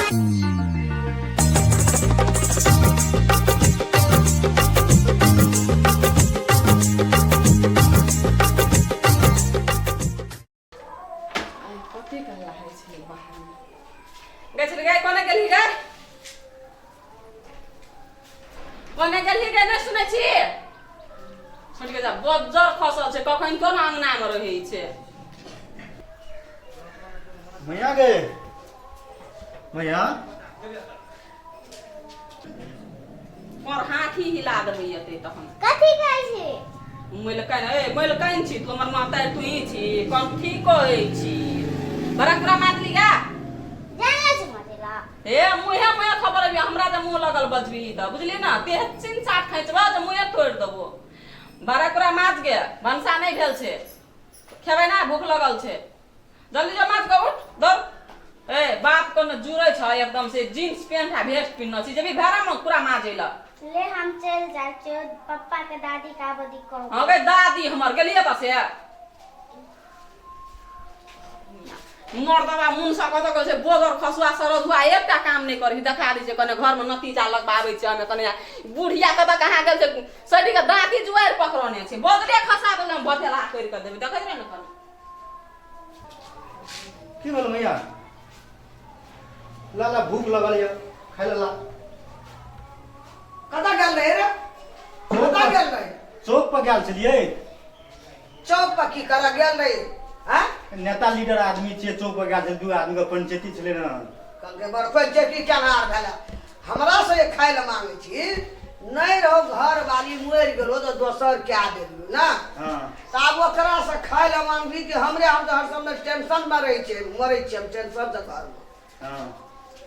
आइ कतेक हल्ला होइ छलै बाहरमे। गै छलै गै, कोने गेलही गै? कोने गेलही गै? नहि सुनै छी? सुनि के जा, बज्जर खसल छै, कखन कोन अंगनामे रहै छै। मैया गे, मैया। पर हाथी हिला देबै एतै तखन। कथी कहै छी? मलिकाइन, ए मलिकाइन छी तू हमर माता, तू ही छी कंठी कहै छी। बड़ा कुरा माजली गा? जाने छै मजेला। हे मुहे मुहे खबर अभी हमरा जे मुँह लगल बजबी तऽ बुझली ना, देह चिन चाट खैचबा जे मुहे तोड़ि देबो। बड़ा कुरा माज गे, भनसा नहि भेल छै, खेबै ना, भूख लगल छै, जल्दी जो माज के उठ दौड़। ए बाप को न जुड़ै छ एकदम से, जीन्स पेंट आ भेस्ट पिन्ह छी, जेबी भेड़ा में पूरा माजै ल। ले हम चल जाइ छियो, पप्पा के दादी का बदी कहू। हाँ गई दादी हमर गेलिए तऽ से मर्दबा मुनसा कतऽ कहै छै बोदर खसुआ सरधुआ एकटा काम नहि करही, देखा दै छै कने घरमे नतीजा लगबाबै छै। हमे कने बुढ़िया कतऽ कहाँ गेल छै, सड़ी के दाँती जुआरि पकड़ने छै, बोदरे खसा देबै हम, बथेला करि कऽ देबै, देखै ने कने। की भेल मैया? ला ला, भूख लगल यऽ, खाय ला ला। कतऽ गेल रहे रे? कतऽ गेल रहे? चौक पर गेल छलियै। चौक पर की करऽ गेल रहे? आँय? नेता लीडर आदमी छियै, चौक पर गेल छलियै, दू आदमी के पंचायती छलै ने। कहलकै बड़ पंचायती केनहार भेला, हमरा से जे खाय लए मांगै छी। नहि रहो, घर वाली मरि गेलो तऽ दोसर कए देलियौ ने। हाँ। तऽ आब ओकरा से खाय लए मांगबी कि हमरे? हम तऽ हर समय टेंशन मे रहै छियै, मरै छियै हम टेंशन से घरमे। हाँ।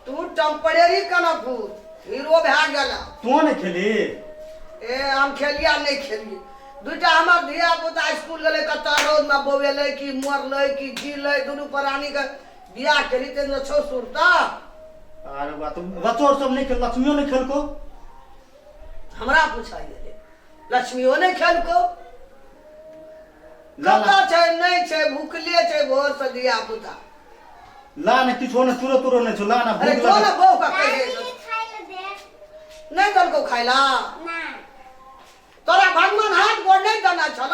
तू टेम्परेरी कनक भूत हीरो भए गेल। तू नहि खेली? ए हम खेलिया नहि खेलियै। दूटा हमर धिया पुता स्कूल गेलै, कतऽ रौदमे बौएलै कि मरलै कि जीलै, दुनू प्राणीके बियाह केली तऽ छौ सुरता। अरे बात बच्चो आर सब नहि खेल, लक्ष्मियो नहि खेलको? हमरा पूछै गेलै, लक्ष्मियो नहि खेलको? ला ला। कतऽ छै? नहि छै, भूखले छै भोर से धिया पुता। ला ने, किछो ने, चूरो तूरो नहि छौ, ला ने। अरे भूख जो ने लगल। बहू का कहे। दादी के खाय ले दे। नहि देलकौ खाय ला? ना। तोरा भगवान हाथ गोड़ नहि देने छल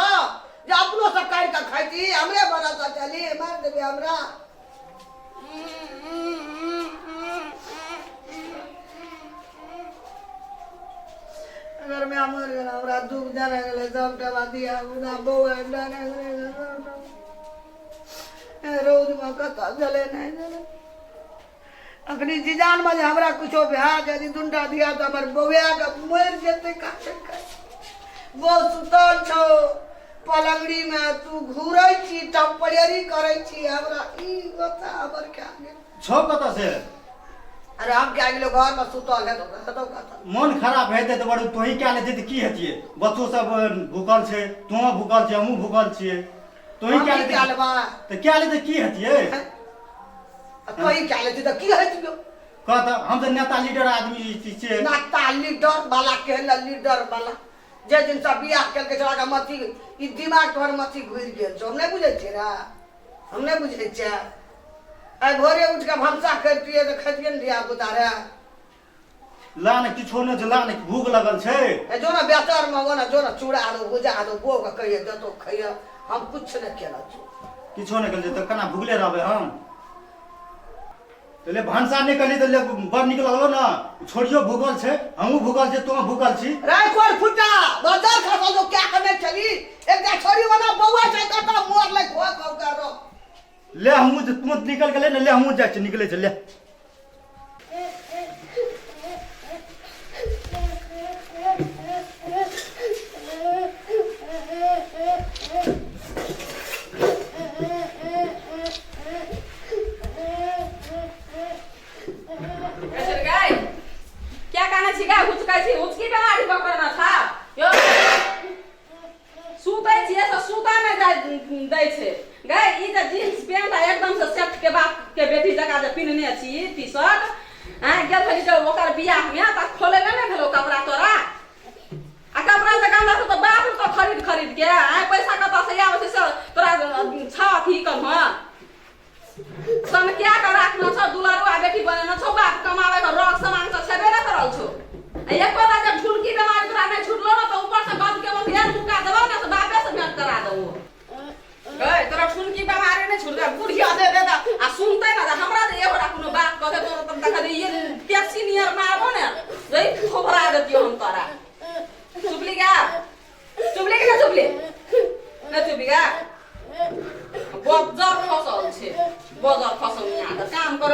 जे अपनो से काटि कऽ खैती? हमरे भरोसा चली, मारि देबै हमरा। अगर मैं मर गेल, हमरा दुख देने गेलै सबटा बात, धिया पुता बौआ डरे गेलै सबटा। रौदमे कतऽ गेलै नहि गेलै। अखनी जीजानमे जे हमरा कुछो भए जाय, दूटा धिया तऽ हमर बौआके मरि जेतै काटे काटे। बौ सुतल छौ पलंगड़ीमे, तू घूरै छी, टेम्परेरी करै छी। हमरा ई बता, हमर क्या गेल? छौ कतऽ से? अरे हम क्या गेलो, घरमे सुतल हेतौ तऽ हेतौ कतऽ? मन खराब हेतै तऽ बड़ तोही क्या लेतै तऽ की हेतियै? बच्चो सब भूखल छै, तोहूँ भूखल छै, हमहूँ भूखल छियै, तोही हम क्या की लेतै? क्या लेबै? तऽ क्या लेतै, की हेतियै? आ तोही क्या लेतै तऽ की हेतियौ? कह तऽ, हम तऽ नेता लीडर आदमी छियै। नेता लीडर वाला केहन लीडर वाला, जे दिन सब बियाह केलकै छोड़ा के मथी ई दिमाग तोहर मथी घुरि गेल छौ। हम नहि बुझै छियै रे, हम नहि बुझै छियै। आइ भोरे उठि कऽ भनसा करितियै तऽ खैतियै ने धिया पुता रे। ला ने, किछो नहि छै, ला ने, भूख लगल छै। ए जो ने बेचर मे ओ ने जो ने चूड़ा दो भुजा दो, बो के कहिए देतो खैये। हम कुछ नहि केलहुँ छौ। किछो नहि केलकै तऽ केना भुखले रहबै हम? तऽ ले, भनसा नहि केली तऽ ले, बड़ नीक लगलो ने। छोड़ियो भूखल छै, हमहूँ भूखल छियै, तोहूँ भूखल छी। रे कोर फुटा बाजार खसल जो क्या करने चली, एकटा छोरी वाला बौआ छै कतऽ मोर ले खो खो कर रो। ले हमहूँ, तू निकल गेलै ने, ले हमहूँ जाइ छी, निकलै छै, ले। गाय क्या कहना छी गाय? हुचकै छी, हुचकी बेमारी पकड़ना था यो। सुतै छियै तऽ सुतऽ नहि जाइ दै छै गै। ई जे जीन्स पेंट आ एकदम से सेट के बाप के बेटी जकाँ जे पिन्हने छी टी शर्ट, आँय, गेल छली जे ओकर बियाहमे तऽ खोलै लए नहि भेलौ कपड़ा तोरा? आ कपड़ा जे गन्दा छौ तऽ बाप तऽ खरीद खरीद के, आँय, पैसा कतऽ से आबै छै से तोरा छौ अथी कम सन क्या के राखने छौ, दुलारुआ बेटी बनेने छौ बाप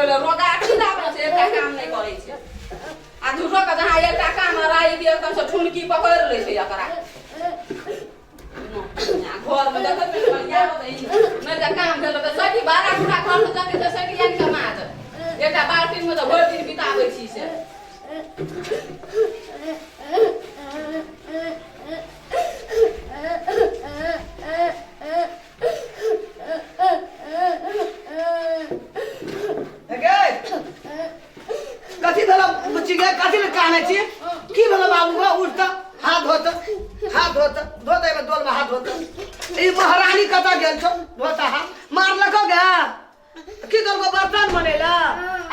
बनबै लए रोगा की दाबे छै एकटा काम नहि करै छै आ झूठो के जहाँ एकटा काम राइ दियौ एकदम से ठुनकी पकड़ि लै छै एकरा घर में देखत नहि बढ़िया होतै नहि जे काम भेल तऽ सठी बारह गुना घर में जते छै सठी आनि कऽ माज एकटा बाल्टीन में तऽ भरि दिन बिताबै छी से गे कथी भेल बुच्ची गे कथी ले कानै छी की भेल बाबू गो उठ तऽ हाथ धोत हाथ धोत धोत एहिमे डोलमे हाथ धोत ई महारानी कतऽ गेल छौ धोत हाथ मारलको गे की करबो बर्तन बनेला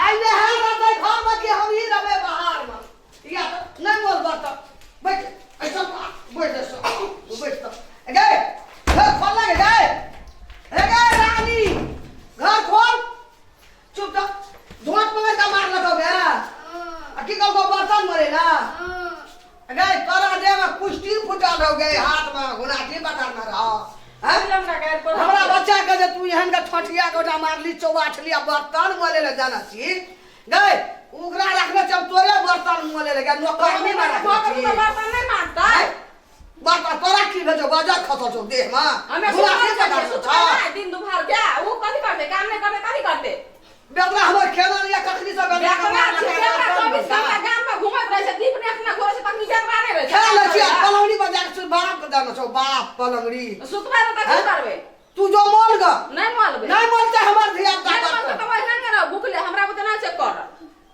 आइ नहा रहतै घरमे कि हम ही रहबै बाहरमे या तऽ नहि मोल बर्तन बैठ ऐसा बैठ ऐसा बैठ तऽ गे घर खोल लगे गे हे गे रानी घर खोल चुप तऽ धोत पकड़ के मारलको गे आ की कहलको बर्तन मरेला गे तोरा देह में कुश्ती फुटल रहो गे हाथ में गुलाटी बटाना रहो हैं? हमरा गारि पर हमरा बच्चा के जे तू एहन के ठठिया गोटा मारली चौबाठली आ बर्तन मले ले जाना छी गए ओकरा रखने छी हम तोरे बर्तन मले ले गए नौकरनी में रखने छी बर्तन नहि मारतै बर्तन तोरा की भेजो बाजार खसल छौ देह में हमे गुलाटी सुतल बटाना छियै, छौ सुतबै नहि, दिन दुपहर के ओ कथी करतै काम नहि करतै कथी करतै बेदरा हमर खेना लिया कखनी से बेदरा के बेकरा मार छै, लगा बेकरा बर्तन 24 घंटा मलता। गाम में घूमैत रहै छै दीप ने अपना घुरै छै तखनी बेकरा नहि रहै छै खेल छी आ पलंगड़ी बजा के बाप के दाना छौ बाप पलंगड़ी सुतबै तऽ की हैं? करबै तू जो मोल ग नहि मलबै नहीं मोलते हमर धिया नहि पुता मलतै तऽ ओहिना ने रहब, भुखले हमरा बुते नहि छै करल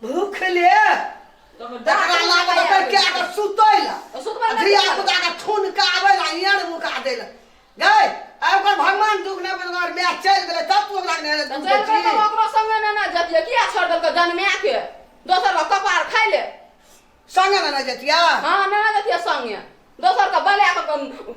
भूख ले तकरा लागल ओकर के अगर सुतै ला सुतबै ला धिया पुता के ठुन के आबै ला इयर मुका दै ला गए आ ओकर भगवान दुख नहि बुझल माय चलि गेलै तब तू ओकरा नहि तऽ चलि गेलै तऽ ओकरो संगे ने ने जतियै किया छोड़ि देलकै जनमाके दोसर के कपार खाइ ले संगे ने नहि जतिया हँ ने ने जतियै संगे दोसर के बला के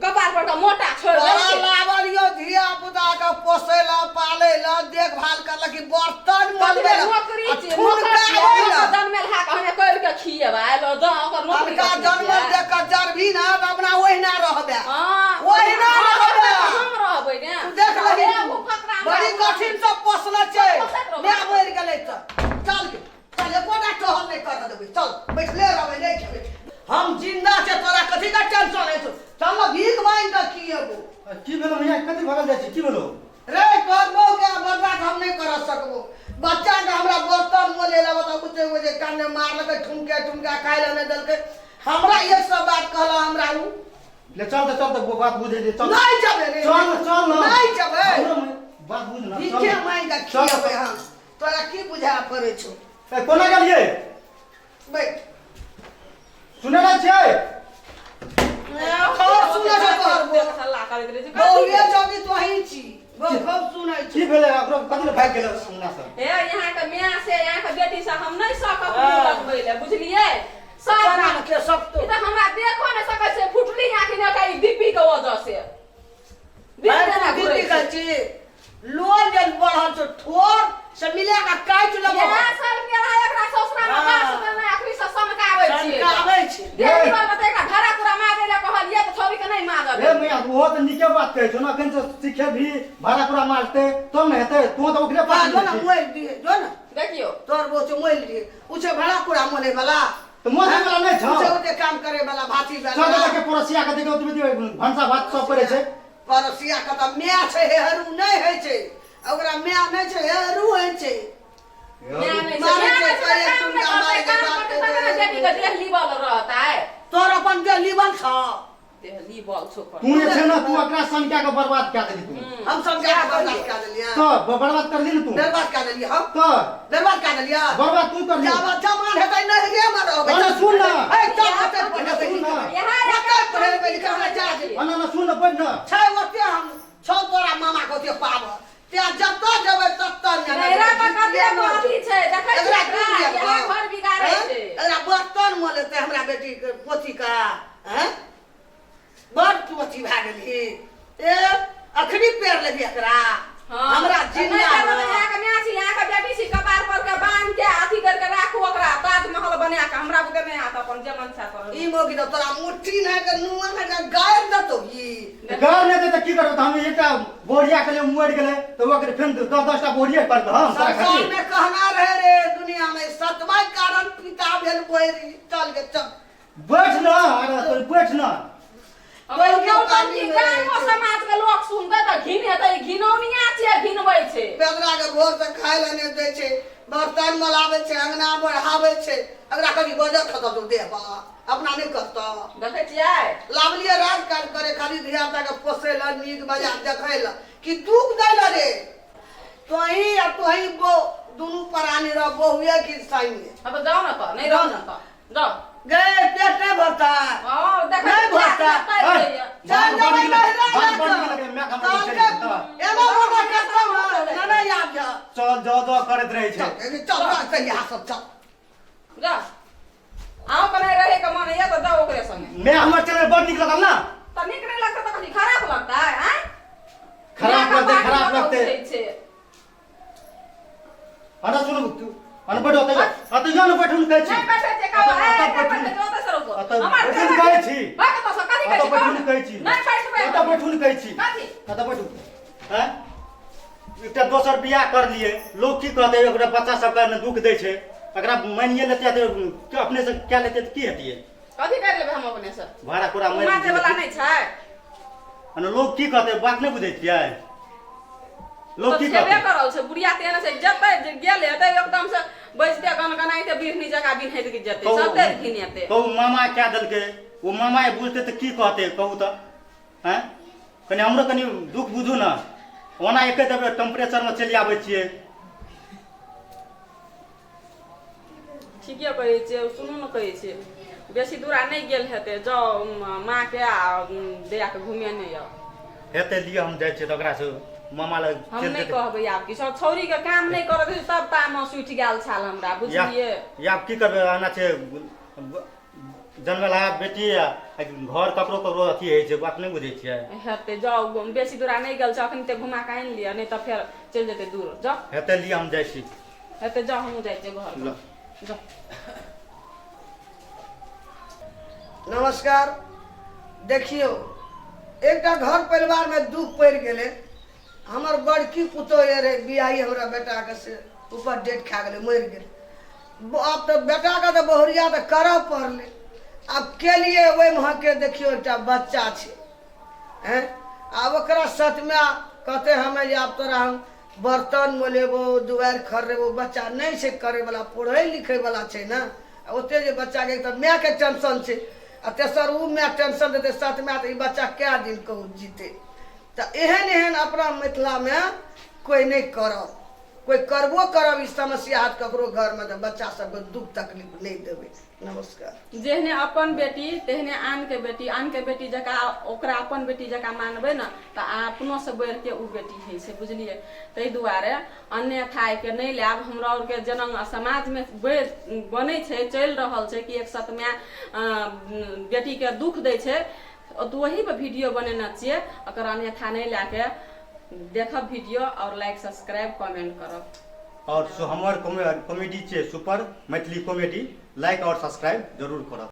कपार पर के मोटा छोड़ि तोरा देलकै लागल यौ धिया पुता के पोसै ला पालै ला देखभाल करला कि बर्तन मलबै ला नौकरी आ छै ठुन नौकर के छियै, आबै ला नौकर जनमेल हा के हमे कर के खिएबै आयल दऽ ओकर नौकरी हल्का रखने जनमल छियै। देख के जरबी ना तऽ अपना ओहिना रहबे हँ ओहिना रहबे हम रहबै ने तू देख लही हे, ओ फकरा हमरा बड़ी कठिन से पोसले छै पोसैत रहबै। माय मरि गेलै तऽ चल गे चल एकोटा टहल नहि करऽ देबै चल बैठले रहबै नहि खेबै हम जिंदा छै तोरा कथी का टेंशन है चल ना भीख मांगि कऽ की एबो की भेलो भैया कथी भगल जाइ छी की भेलो रे तोर बहू के बर्दाश्त हम नहि कर सकबो बच्चा के हमरा बर्तन मोले ला बता बुझे वो जे कान में मारलकै ठुमके ठुमके खाइ ला नहि देलकै हमरा ये सब बात कहला हमरा उ ले चल तऽ चल तऽ बात बुझे जे चल नहीं जबे रे चल चल ना नहीं जबे हमरो बात बुझ ना चल भीखे मांगि कऽ चल। खिएबै हम तोरा की बुझा पड़ै छौ ए कोना गेलियै बैठ सुनै नहि छियै खूब सुनै छौ तोहर बोल। हल्ला करैत रहै छै बहुए चौकी तोही छी बहु खूब सुनै की छी भेलै ओकरो कथी लए भागि गेलै अंगना से हे यहाँ के माय से यहाँ के बेटी से हम नहीं सकब मुँह लगबै ले बुझलियै सब तोरा ने के सकतो ई तऽ हमरा देखो नहि सकै छै फुटली आँखि नहि ई दीपी के वजह से दीपी जेना घुरै दीदी छै। कहै छी लोल जे बढ़ल छौ ठोर से मिला के काटि लेबो इएह साल मेरा एकरा ससुरा में बास देने अखनी से सनकाबै छियै सनकाबै छी देह दीवार में तऽ एकरा घड़ा पूरा माजै लए कहलियै तऽ छौड़ी के नहि माजल रे मैया ओहो तऽ नीके बात कहै छौ ने अखन से सीखे भी भाड़ा पूरा मारते तब ने हेतै तू तऽ ओकरे पास जो ना मोल दिए जो ना देखियौ तोर बोल छै मोल दिए उ छै भाड़ा पूरा मोले वाला तऽ मोले वाला नहि छौ उ छै ओते काम करे वाला भाती चल वाला के पड़ोसिया के देखो तुम भनसा भात सब करै छै पड़ोसिया के तऽ माय छै हेहरू नहि होइ छै आ ओकरा माय नहि छै हेहरू होइ छै माय नहि छै मारै माय छै, नहि छै कहिया काम नहि चुनका करतै मारै काम के बात करतै तबे ने बेटी के देह लीबल रहतै तोर अपन देह लीबल छौ देह लीबल छौ पर तू जे छै ने तू एकरा सनका के बर्बाद कए देली तू हम सब के बर्बाद कए देलियै तो बर्बाद कर दी ने तू बर्बाद कए देलियै हम तो बर्बाद कए देलियै बर्बाद तू कर दी जाबा जमान हेतै नहिरे मे रहबै अरे सुन ना। ए चल ओते पढ़ेबै सुन ना। यहाँ ओते पढ़ेबै लिखबै हमरा जा दे ना ना सुन ना बैठ ना छै ओते हम छौ तोरा मामा के ओते पावर ते जतऽ जेबै ततऽ ने नैरा पर कते अथी छै देखै एकरा छियै की लिअ इएह घर बिगाड़ै छै एकरा बर्तन मलेतै हमरा बेटी के पोती के हैं बड़ पोती भए गेली ए अखनी पेड़ लेबी एकरा हाँ। हमरा जिंदा नहि करबै तऽ रह। अहाँके माय छी अहाँके बेटी छी कपार पर के बांध के अथी करके राखू ओकरा ताजमहल बना के हमरा बुते नहि आत अपन जे मन छै करू ई मोगी मोगी तऽ तोरा मुट्ठी नहि के नुआ नहि के गारि देतौ ई। गार नहि देतै की करबै? तऽ हम एकटा बोरिया के लिए मरि गेलै तऽ ओकर फेर 10 10टा बोरिये पड़तै हम तोरा संसार खातिर। में कहना रहे रे, दुनिया में सतवा कारण पिता भेल बोरी। चल गे चल। बैठ न, अरे तोर बैठ न। कोई के पानी में रहै गामो छै। समाज के लोक सुनते तऽ घिन हेतै। घिनौनिया छियै, घिनबै छै। बेदरा के भोर से खाय लए नहि दै छै, बर्तन मलाबै छै, अंगना बढ़ाबै छै। एकरा कभी बजर खसल तो देह पर अपना नहि करतौ। देखै छियै। लावलिए राज काज करे खाली धिया पुता के पोसै लए, नीक बजा देखै लए कि दुख दै लए रे? तोही आ तोही बो दुनू प्राणी रह, बहुए की संगे। अब जाओ ना तऽ नहि रह ना तऽ जाओ। गे, पेट नहि भरता? हाँ, देखै नहि छियै, भरता। पाइ दैया। चल जेबै नहिरा। बात बड़ नीक लगै, माय के हमरा कहलकै, चलि जेतै। एना बाबा करतौ ने, ना ना याद जा। चल जाओ जाओ करैत रहै छै। चल चल चल चल, यहाँ सब चल। जा, अहूँ के नहि रहै के मन होइया तऽ जाउ ओकरे संगे। मैं हमर चले बड़ नीक लगल ना। तऽ नीक नहि लगतै तऽ कथी खराब लगतै? आँय? खराब लगतै, खराब लगतै। छै। अरे सुन तू, अन बैठो अतै, अतै यो न बैठू न कहै छी। नहि बैठै छै कहू, अतऽ- ए, अतऽ नहि बैठू। बैठै छै, ओतऽ से रुकू। अतऽ हमर बैठू न घर कहै छी। भाग ओतऽ से, कथी कहै अतऽ छी, बैठू कहू न ने। कहै छी। नहि बैठबै। अतऽ बैठू न कहै छी। कथी? अतऽ बैठू। हैं? एकटा दोसर बियाह कर लिए, लोग की कहतै? ओकरा बच्चा सबके ने दुख दै छै। एकरा मानिए लेतै तऽ अपने से कए लेतै तऽ की हेतियै? कथी कर लेबै हम अपने से? भाड़ा कोड़ा मारि माजे वाला नहि छै। अने लोग की कहतै? बात नहि बुझै छियै? लोग तऽ की छेबे कहतै? करल छै। बुढ़िया तेहन छै, जतै जे गेल हेतै एकदम से बजते गनगनाइते बिढ़नी जकाँ बिन्हैत जेतै। कहू। सबते घिनेतै। कहू, मामा कए देलकै? ओ मामा बुझतै तऽ की कहतै? कहू तऽ। आँय, कनि हमरो कनि दुख बुझू ने। ओना एके देबै टेम्परेचरमे चलि आबै छियै। ठीके कहै छियै। सुनू ने, कहै छियै बेसी दूरा नहि गेल हेतै। जाउ माँके आ दैयाके घुमेने आउ। हेतै, लिअ, हम जाइ छियै तऽ ओकरासँ मामा लग हम चलि नहि जेतै। कहबै आब कि सब छौड़ीके काम नहि करत तब तामस उठि गेल छल हमरा, बुझलियै? या आब की करबै? एना छै, जनमल है बेटी आ घर ककरो ककरो अथी होइ छै। बात नहि बुझै छियै? हेतै, जाउ। बेसी दूरा नहि गेल छै, अखन ते घुमा कऽ आनि लिअ, नहि तऽ फेर चलि जेतै दूर। जाउ। हेतै, लिअ, हम जाइ छी। हेतै, जाउ, हमहूँ जाइ छियै घर। ल। जाउ। नमस्कार। देखियौ, एकटा घर परिवारमे दुख पड़ि गेलै। हमर बड़की पुतोह ये रहै बियाही हमरा बेटाके, से ऊपर डेट खा गेलै, मरि गेलै। आब तऽ बेटाके तऽ बहुरिया तऽ करऽ पड़लै। आब केलिए ओहिमे अहाँके देखियौ एकटा बच्चा छै। हैं, आब ओकरा सतमे कहतै हमे जे आब तोरा हम बर्तन मोलेबो, दुआरि खर्रेबो? बच्चा नहि छै करैवला, पढ़ै लिखैवला छै ने। आ ओते जे बच्चाके एक तऽ मायके टेंशन छै आ तेसर ओ माय टेंशन देतै सतमे, तऽ ई बच्चा कए दिन कहू जीतै? तऽ एहन एहन अपना मिथिलामे कोइ नहि करब, कोइ करबो करब, ई समस्या हैत ककरो घरमे तऽ बच्चा सबके दुख तकलीफ नहि देबै। नमस्कार। जेहने अपन बेटी तेहने आनके बेटी। आनके बेटी जकाँ ओकरा अपन बेटी जकाँ मानबै ने तऽ अपनोसँ बढ़िके ओ बेटी होइ छै, बुझलियै? ताहि दुआरे अन्यथाके नहि लायब। हमरा आरके जेना समाजमे बनै छै, चलि रहल छै कि एक सतमाय बेटीके दुख दै छै, तऽ ओही पर वीडियो बनेने छियै। ओकर अन्यथा नहि लए के देखब वीडियो आओर लाइक, सब्सक्राइब, कमेंट करब। आओर हमर कॉमेडी छै सुपर मैथिली कॉमेडी, लाइक आओर सब्सक्राइब जरूर करब।